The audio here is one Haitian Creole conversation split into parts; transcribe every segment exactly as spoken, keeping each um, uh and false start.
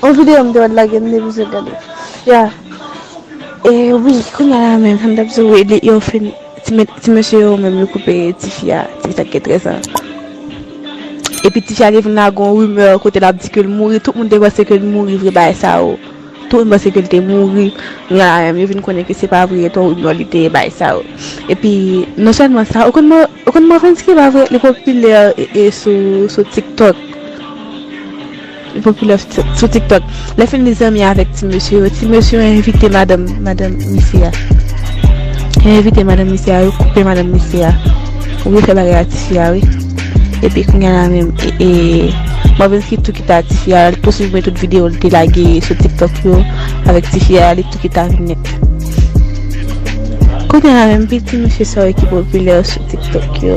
On videyo m te wè l lage, m te bezwen gade. Ya. E wi, kounye a la menm, sa m t ap di w, wi, li, yo fin, ti me-, ti mesye yo menm, yo koupe tifi a, ti fi sa gen trèz an. Epi tifi a te vin lage yon rimè kote l ap di ke l mouri, tout moun te panse ke l mouri vre, bagay sa yo. Tout moun panse ke l te mouri. Kounye a la menm, yo vin konnen ke se pa vre, etan rimè li te ye, bagay sa yo. Epi, non sèlman sa, ou konn Mo-, ou konn Mavensky pa vre, li popilè, e, e, sou, sou TikTok. Li popilè sou, sou TikTok. Lè fin li zanmi avèk ti mesye yo, ti mesye yo envite madanm, madanm misye a. Yo envite madanm misye a, yo koupe madanm misye a. Ou vle fè bagay a tifi a, wi. Epi kounye a la menm, e, e, Mavensky tou kite a tifi a, li tou siprimen tout videyo li te lage sou TikTok yo avèk tifi a, li tou kite a vin nèt. Kounye a la menm, piti mesye sa yo ki popilè sou TikTok yo.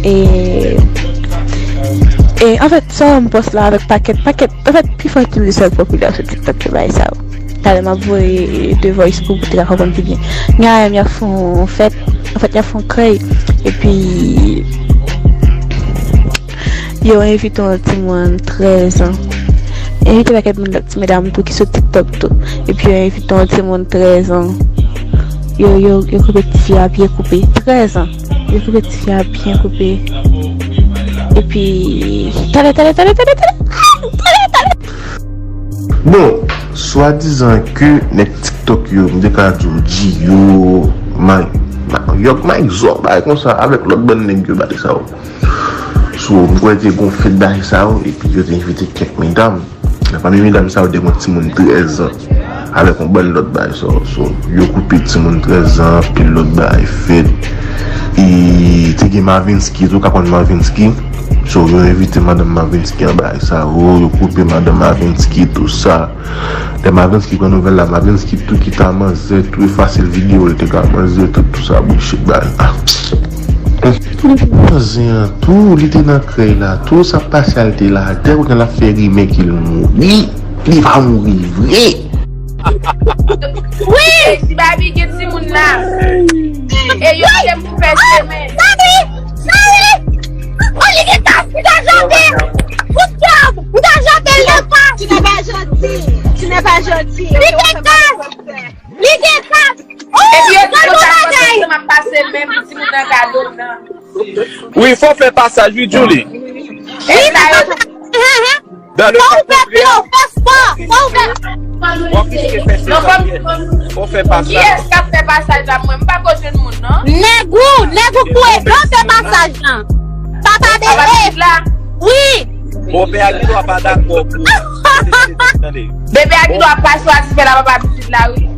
E, e, anfèt, sa yo m pòs la avèk pakèt, pakèt, anfèt, pifò ti mesye sa yo ki popilè sou TikTok yo, bagay sa yo. Talè m ap voye The Voice pou, pou te ka konprann pi byen. Kounye a la menm, y ap fè yon fèt, anfèt, y ap fè yon krèy. Epi, yo envite yon timoun trèz an. Envite pakèt moun, lòt ti medam tou ki sou TikTok tou. Epi yo envite yon timoun trèz an. Yo, yo, yo koupe tifi a byen koupe. Trèz an. Yo koupe tifi a byen koupe. Epi, talè, talè, talè, talè, talè. Talè, talè. Bon, swadizan ke nèg TikTok yo, m te ka di w G yo, Mike, York Mike Zò, bagay konsa, avèk lòt bann nèg yo, bagay sa yo. So, m kwè te gon fèt bagay sa yo, epi yo te envite kèk medam. Nan pami medam sa yo, te gon timoun trèz an, avèk yon bann lòt bagay sa yo. So, yo koupe timoun trèz an, anpil lòt bagay fèt. E te gen Mavensky tou, ou ka konn Mavensky. So, yo envite madanm Mavensky an bagay sa yo, yo koupe madanm Mavensky, tou sa. Lè Mavensky pran nouvèl la, Mavensky tou kite a manzè, tou efase l videyo, l te ka manzè, tout, tou sa, bullshit, bagay. Li te manzè an tou, li te nan krèy la tou, sa pase a l te la atè, kounye a l ap fè rimè ke l mouri. Li pa mouri vre. Wi! Ti Babi gen timoun la. E yo te pou fè semèn. Mari! Mari! Oh, li gen tas, li ta jete! Good job! Li ta jete, li pa! Tu n'es pas gentil. Tu n'es pas gentil. Li gen tas! Li gen tas! Oh, epi yo di yo ta kontan ansanm ap pase men pou timoun nan kado nan. Wi, fò fè pasaj, wi, Julie. Wi, fò fè pasaj. Dans le Fò ou fè pye, fè spò. Fò ou fè. W ap riske fè sezaryen. Fò fè pasaj. Kiyès k ap fè pasaj la? Mwen, m pa ko jwenn moun, non. Nèg ou, nèg ou koure, fè pasaj lan. Papa bebe. Wi. Bòpè a gen dwa pa dakò pou. Tande. Bebe a gen dwa pa chwazi fè la papa pitit la, wi.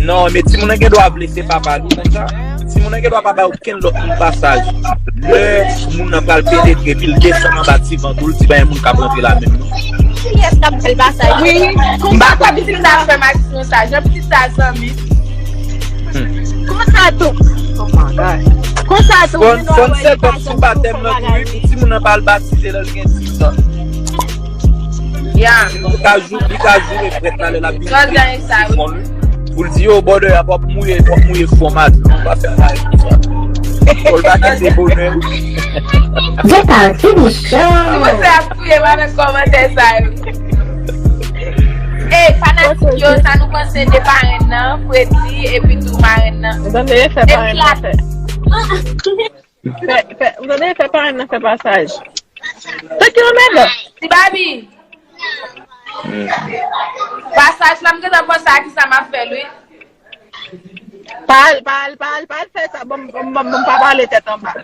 Non, men timoun nan gen dwa vle se papa li konsa. Timoun nan gen dwa pa bay okenn lòt moun pasaj. Lè moun nan pral penetre, epi l desann anba ti vant ou, l di pa gen moun k ap rantre la menm non. Kiyès k ap bay l pasaj? Wi. M pa kwè pitit sa ap fè m aksyon sa. Jan pitit sa zanmi. Konsa tou. Konsa tou. Fòn, fòn sèt an sou batèm nan tou, wi, pou timoun nan pa al batize lè l gen sis an. Ya. Li ka jou-, li ka joure prèt la lè l ap vin. Pou l di yo, brother, w ap mouye, w ap mouye fò madanm, ou pa fè bagay konsa. Fò l pa kite bonè. Depa finition. Kòmantè ap touye m avèk kòmantè sa yo. Ey, fanatik yo, sa nou panse de parenn nan, Freddy, epi tou marenn nan? Ou tande, fè parenn nan fè. Fè, fè, ou tande, fè parenn nan fè pasaj. Thank you, Amanda. Ti Babi. Pasaj la, m gentan panse a kisa m ap fè l, wi. Pa al, pa al, pa al, pa al fè sa. Bon, bon, bon, bon, pa pale tèt anba.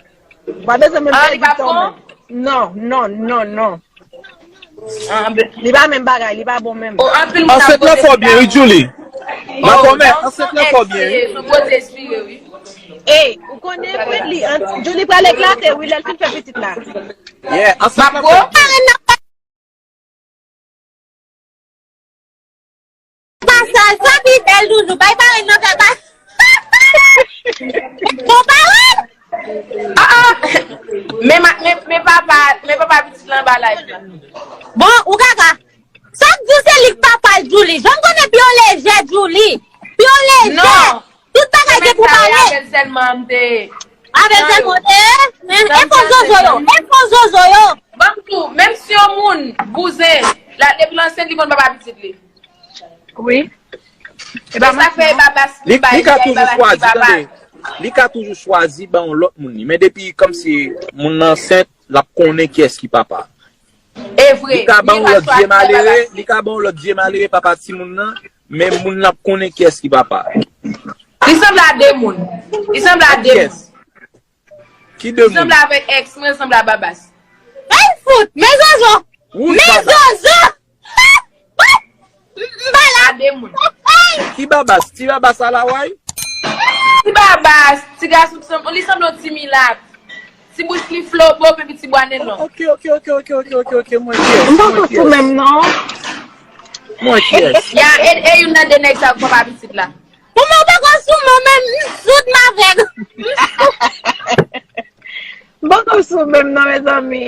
Ou pa bezwen menm pèdi tan menm. Non, non, non, non. Li pa menm bagay, li pa bon menm. Ansent lan fò byen, wi, Julie. Makomè, ansent lan fò byen, wi. Ey, ou konnen Fredly, Julie pral eklate, wi, lè l fin fè pitit la. Yeah, ansent lan fò byen. Pasaj, sa pi bèl toujou. Bay parenn nan fè pa-, bon parenn! Ah, ah. Men ma-, men, men papa, men papa pitit lan anba live la. Bon, ou kaka. Sa k di w se li k papa l, Julie? Jan m konnen pi w lejè, Julie. Pi w lejè. Non. Tout bagay gen pou pale. Avè l sèlman m te. Avè l sèlman m te. E fò zozo yo. E fò zozo yo. Ban m tou, menm si yon moun bouzen, la, depi l ansent, li konn papa pitit li. Wi. E sa fè e Babas ki bay, li ka toujou chwazi, tande. Li ka toujou chwazi ban yon lòt moun li. Men depi kòmsi moun nan ansent, l ap konnen kiyès ki papa. E vre. Li ka ban yon lòt vye malere, li ka ban yon lòt vye malere papa timoun nan, men moun nan ap konnen kiyès ki papa. Li sanble a de moun. Li sanble a de moun. Ki de moun? Li sanble avèk ex mwen, li sanble a Babas. Ay fout, men zozo. Men zozo. Malad. A de moun. Ki Babas? Ti Babas a la way? Ti Babas, ti gason ki sanble, li sanble yon ti milat. Ti bouch li flobo, epi ti bwa nen long. Ok, ok, ok, ok, ok, ok, ok, mwen kiyès? M poko sou menm non. Mwen kiyès? Ya, e, e youn nan de nèg sa yo k papa pitit la. Pou mwen, m poko sou mwen menm, m soud m avèg. M poko sou menm non, mezanmi.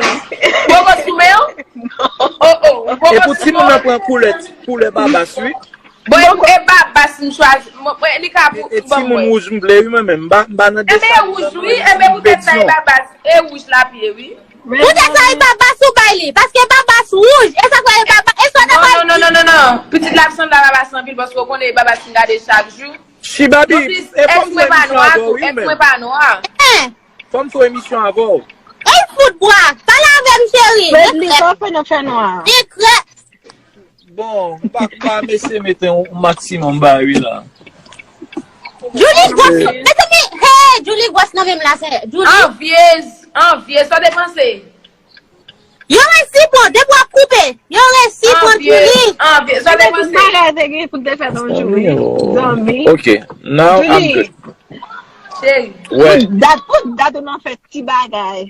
Poko sou men w? Non. Oh, oh, ou poko sou men w? E pou timoun nan pran koulè, koulè Babas, wi. Bon, e, e Babas m chwazi. Mwen, mwen, li ka pou, e, e timoun wouj m vle, wi, mwen menm. M pa, m pa nan desay. Enben, e wouj, wi. Enben, poutèt sa, e Babas, e wouj l ap ye, wi. Poutèt sa, e Babas ou bay li. Paske Babas wouj. E sa k fè e Babas. E sa w te bay li. Non, non, non, non, non. Pitit la ap sanble a Babas anpil, paske w konnen e Babas m gade chak jou. Chibabi, e fò m fè emisyon avè w, wi, ou menm. Fò m fè emisyon avè w. Ey, fout bwa. Pale avè m, cheri. Fredly, sa w fè nan fènwa a? Sekrè. Bon, m pa, m pa mesye mete yon maksimòm ba wi la. Julie Gwòs, mezanmi, hey, Julie Gwòs nan men m la, sè. Julie. Anvyez, anvyez, sa w te panse? Yo resi pran, depi w ap koupe, yo resi pran Julie. Anvyez, sa w te panse? Tout bagay te gen pou te fèt yon jou, wi. Zanmi. Ok, now I'm good. Cheri. Tout dat, tout dat ou nan fè ti bagay.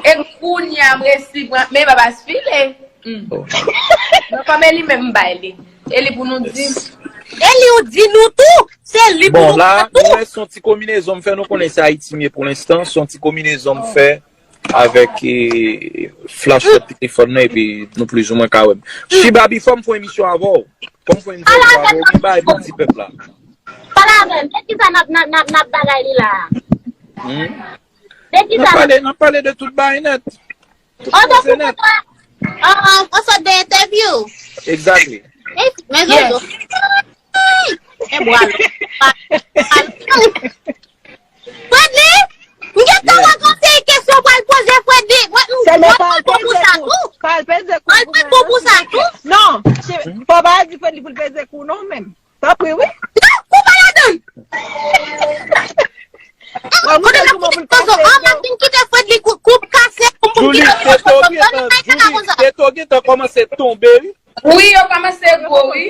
E kounye a m resi pran, men Babas file. Hmm. Bon. Mwen kòm e li menm m bay li. E li pou nou di. E li ou di nou tou. Se li pou nou di tou. Bon, la, nou wè se yon ti konbinezon m fè, nou konnen se Ayiti m ye pou lenstan, se yon ti konbinezon m fè avèk, e, flash telefòn nan, epi nou plizoumwen ka wè m. Chibabi, fò m fè emisyon avè w. Fò m fè emisyon avè w, m bay bon ti pèp la. Pale avè m, de kisa n ap, n ap, n ap, n ap bagay li la? Hmm? De kisa n ap pale, n ap pale de tout bagay nèt. Tout bagay se nèt. An, an, an sòt de entèvyou. Exactly. Men zozo. E bwa l. Fredly, m gentan wè gon seri kesyon pral poze Fredly. Mwen, m pral pran kou pou sa tou. Pral peze kou pou sa tou. Non, fò pa di Fredly pou l peze kou non menm. Tanpri, wi. Non, kou pa ladan. Kote nan kou pa ladan, an, m ap vin kite Fredly kou, kou kase pou m vin kite Fredly. Julie, geto gentan kòmanse tonbe, wi. Wi, yo kòmanse gwo, wi.